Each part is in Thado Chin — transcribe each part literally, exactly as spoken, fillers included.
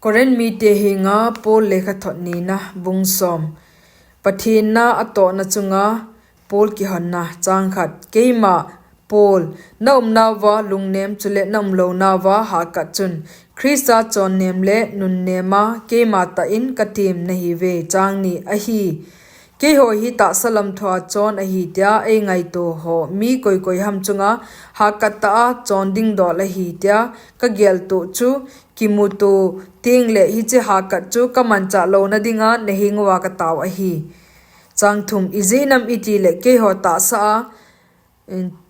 Korin mite henga Paul lekhathot nina, bung som. Pathen na atohna chunga Paul kihonna, chang khat. Keima Paul, na umnauva lungnem chule na umlounauva hahkat chun, Christa chonnem le nunnema keima tah in katem nahiuve, chang ni. Ahi, keiho hi tahsa lam thua chon ahi tia eingaito ho mi koikoi ham chunga hahkat tah a chon ding dol ahi tia kageltoh chu, kimuto tengle hiche hahkat chu kamanchah louna dinga naheng uva katao ahi. Chang thum. Ijeh inem itile keiho tahsa a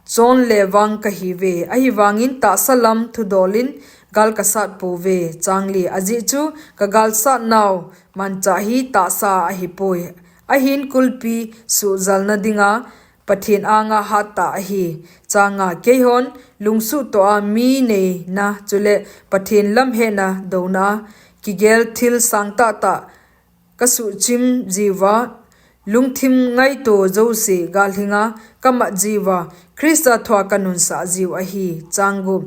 chon le vang kahiuve. Ahivangin tahsa lam thudol in gal kasat pouve. Chang li. Ajeh chu kagalsat nau manchah hi tahsa a ahipoi. Ahin kulpi suhjalna dinga Pathen anga hattah ahi. Chang nga. Keihon lungsuhtoh a mi neina chule Pathen lam hehna douna a kigel thil sangtah tah kasuhchim jiuva, lungthim ngaito jouse galhinga kamat jiuva, Christa thua kanunsah jiu ahi. Chang gup.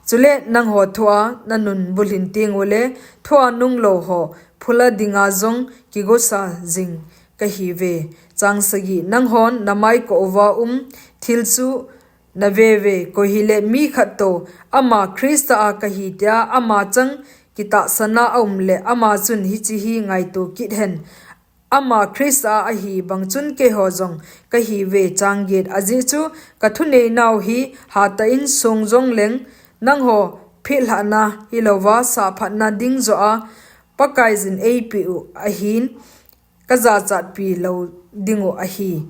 Chule nangho thua nanun bulhin tengule, thua nunglou ho phula dinga jong kigosa jing kahiuve. Chang sagi. Nanghon namai koh uva um thil chu naveuve, koi hile mi khattou, ama Christa a kahi tia ama chang kitahsan a aumle, ama chun hiche hi ngaito kit hen, ama Christa a ahi bang chun keiho jong kahiuve. Chang get. Ajeh chu kathuneinau hi hatah in song jongleng, nangho phetlhahna hilouva sahphatna ding joh a Pakaiyin eipeh u ahin, kajachatpi lou dingu ahi.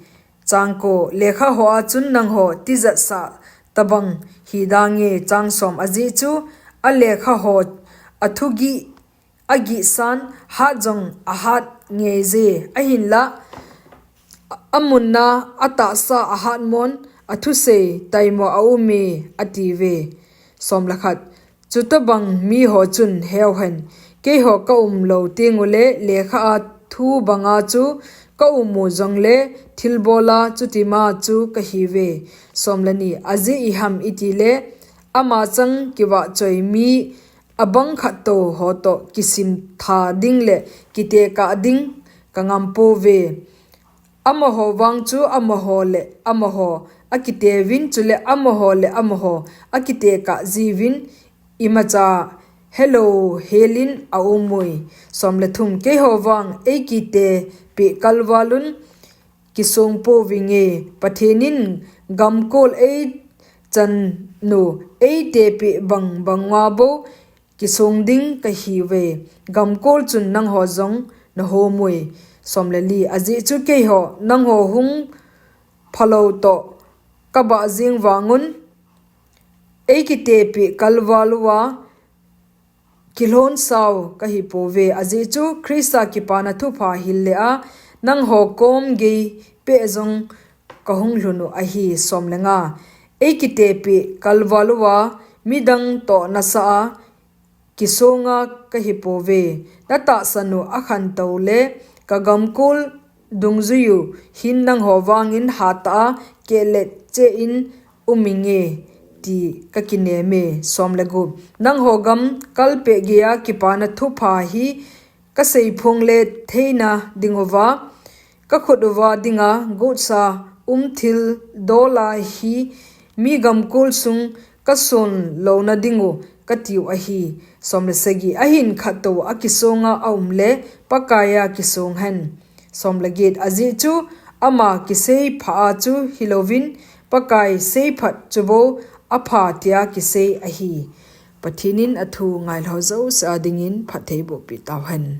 Chang ko. Lekhaho a chun nangho tijatsah tobang hidange. Chang som. Ajeh chu alekhaho athugih agihsan hat jong ahat ngeije, ahinla amunna atahsa ahatmon, athusei taimo aume, atiuve. Som le khat. Chutobang miho chun heuhen, keiho kaumlou tengule lekha a thu banga chu kaumu jongle thilbola chutima chu kahiuve. Som le ni. Ajeh iham itile ama chang kivahchoi mi abang khattou hotoh kisimtha dingle kitekah ding kangampouve. Amaho vang chu amaho le amaho akiteuvin, chule amaho le amaho akitekah jiuvin, imacha helou helin aumui. Som le thum. Keiho vang eikitepeh kalvalun kisong pouvinge. Pathen in gamkol eichan u eitepeh bang banga bou kisong ding kahiuve. Gamkol chun nangho jong nahomui. Som le li. Ajeh chu keiho nangho hung phalou toh kabah jeng vangun, eikitepeh kalval uva kilhonsau kahipouve. Ajeh chu Christa kipana thupha hille a nangho kom geipeh jong kahung lhun u ahi. Som le nga. Eikitepeh kalval uva midang toh nasa a kisonga kahipouve. Natahsan u akhantou le kagamkol dungjuiyu hin nangho vangin hatah a kehlet cheh in uminge, ti kakineme. Som le gup. Nangho gam kalpeh geiya kipana thupha hi kaseiphongle theina dinguva, kakhut uva dinga gotsa um thil dola hi mi gamkol sung kason louna dingu katiu ahi. Som le sagi. Ahin khattou akisonga aumle Pakaiya kisong hen. Som le get. Ajeh chu ama kiseiphah a chu hilouvin Pakai seiphat chubou apha tia kisei ahi. Pathen in athu ngailhou jouse a dingin phatthei bohpeh tauhen.